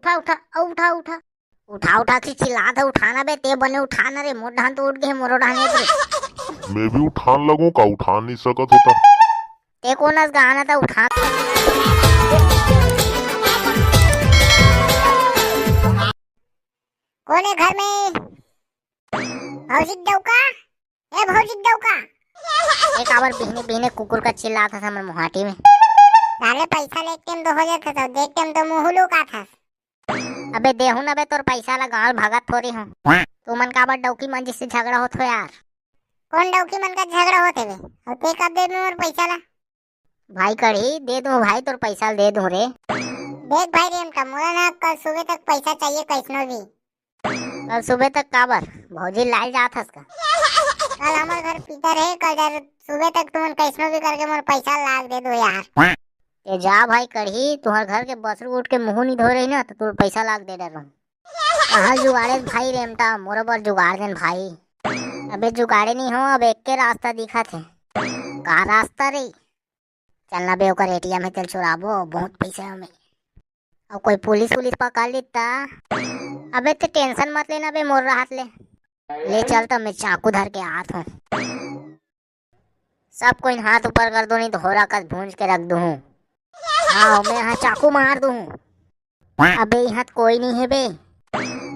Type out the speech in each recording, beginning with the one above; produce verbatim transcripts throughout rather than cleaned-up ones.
उठा उठा, अउ उठा उठा। उठा उठा के चिल्लात हे, उठा ना बे, ते बने उठा ना रे, मोर डहान तो उठ गे, मोरो डहान एक रे। मैं भी उठान लगूं का? उठान नहीं सकत होता। ते कोन अस गाना था उठा। कोन हे घर में? भौजी के डौका? ए भौजी के डौका। ए काबर बिहने बिहने कुकुर का चिल्लात हस हमर मुहाटी में? साले पैसा ले एक टाइम तो हो जात हस, दे एक टाइम तो मुंह लुकात हस। अबे देहूं ना बे तोर पैसा ला, गांव भगत थोड़ी हूं। तुमन काबर डौकी मन जिससे झगड़ा होत हो यार? कोन डौकी मन का झगड़ा होत हे बे? अउ ते कब दे मोर पैसा ला? भाई कढ़ी, दे दूं भाई, तोर पैसा ल दे दूं रे। देख भाई रेमटा, मोला ना कल सुबह तक पैसा चाहिए कैसनो भी। कल सुबह तक काबर? भौजी लाए जात हस का? कल हमर घर पितर हे, कल जर सुबह तक तुमन कैसनो भी करके मोर पैसा लाग दे दो यार। ए जा भाई कढ़ी, तुहर घर के बसरू उठ के मुंह नहीं धो रही ना, तो तोर पैसा लाग दे डर। कहाँ जुगाड़े भाई रेमटा, मोरो बर जुगाड़ देन भाई। अबे जुगाड़े नहीं हो, अब एक के रास्ता दिखत हे। का रास्ता रे? चलना बे, ओकर एटीएम हे, तेल चुराबो, बहुत पैसा हे ओमे। अब कोई पुलिस वुलिस पकड़ ली त? अबे ते टेंशन मत लेना बे, मोर राहत ले। ले चल त मैं चाकू धर के आत हूँ। सब कोई हाथ ऊपर कर दो, नहीं तो होरा कस भूंज के रख दूँ। हाँ, मैं यहाँ चाकू मार दूँ। अबे यहाँ त कोई नहीं हे बे।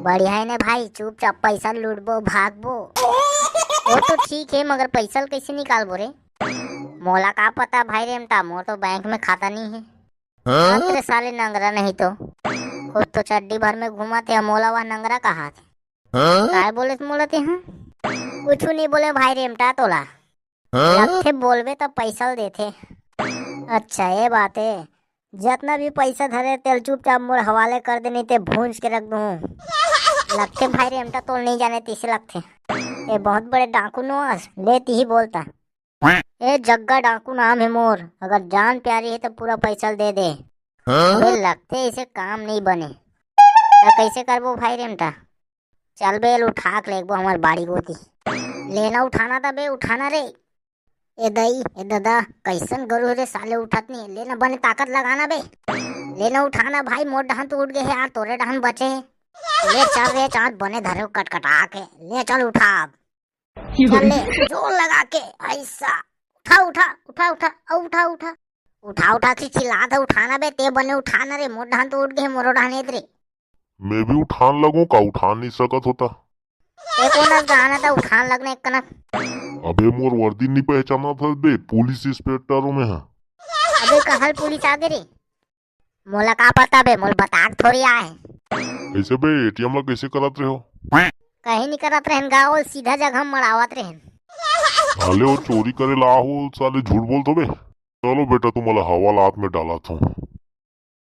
बढ़िया हे ने भाई, चुपचाप पैसा लूटबो, भागबो। वो तो ठीक हे, मगर पैसा ल कैसे निकालबो रे? मोला का पता भाई रेमटा, मोर तो बैंक में खाता नहीं हे। हाँ? तेरे साले नंगरा नहीं तो। खुद तो चड्डी भर में घूमत हे, मोला वह नंगरा कहा थे। हाँ? काय बोले मोला ते, हाँ? कुछ नहीं बोले भाई रेमटा तोला। हाँ? लगथे बोलबे त पैसा ल देथे। अच्छा, ये बात हे। जतना भी पैसा धरे तेल चुपचाप मोर हवाले कर दे, नहीं ते भूंज के रख दूँ। लगथे भाई रेमटा तोल नहीं जाने, तीसे लगथे। ए बहुत बड़े डाकू नोस, ले तीही बोलता। ए जग्गा डाकू नाम हे मोर, अगर जान प्यारी हे तो पूरा पैसा ल दे दे। हाँ? अबे लगथे इसे काम नहीं बने, तो कैसे करबो भाई रेमटा? चल बे, एल उठा के लेगबो हमर बाड़ी गोती। लेना उठाना था बे, उठाना रे। ए दई, ए ददा, कैसन गरु रे साले, उठत नहीं। लेना बने ताकत लगाना बे। लेना उठाना भाई, मोर डहान तो उठ गए हे यार, तोरे डहान बचे हे। ले चल रे, चाँद बने धरे कटकटा के। ले चल उठा अब। चल ले, जोर लगा के, ऐसा। उठा, उठा, उठा, उठा, अउ उठा, उठा। उठा, उठा के चिल्लात हे, उठाना बे, ते बने उठाना रे, मोर डहान तो उठ गए, मोरो डहान एत रे। मैं भी उठान लगूं का? उठान नहीं सकत होता। ते कोन अस गाना था उठान लगना एक कनक? अबे मोर वर्दी नहीं पहचाना था बे, पुलिस इंस्पेक्टर हूँ मैं, हाँ। अबे कहल पुलिस आगे रे। मोला का पता बे, मोला बता के थोड़ी आए। ऐसे बे, एटीएम ला कैसे करत रहे हो? कहीं नहीं करत रहन गा, वो सीधा जगह मड़ावत रहन। साले वो चोरी करे ला हो, साले झूठ बोल तो बे। चलो बेटा, तुम्हारा हवालात में डालत हूँ।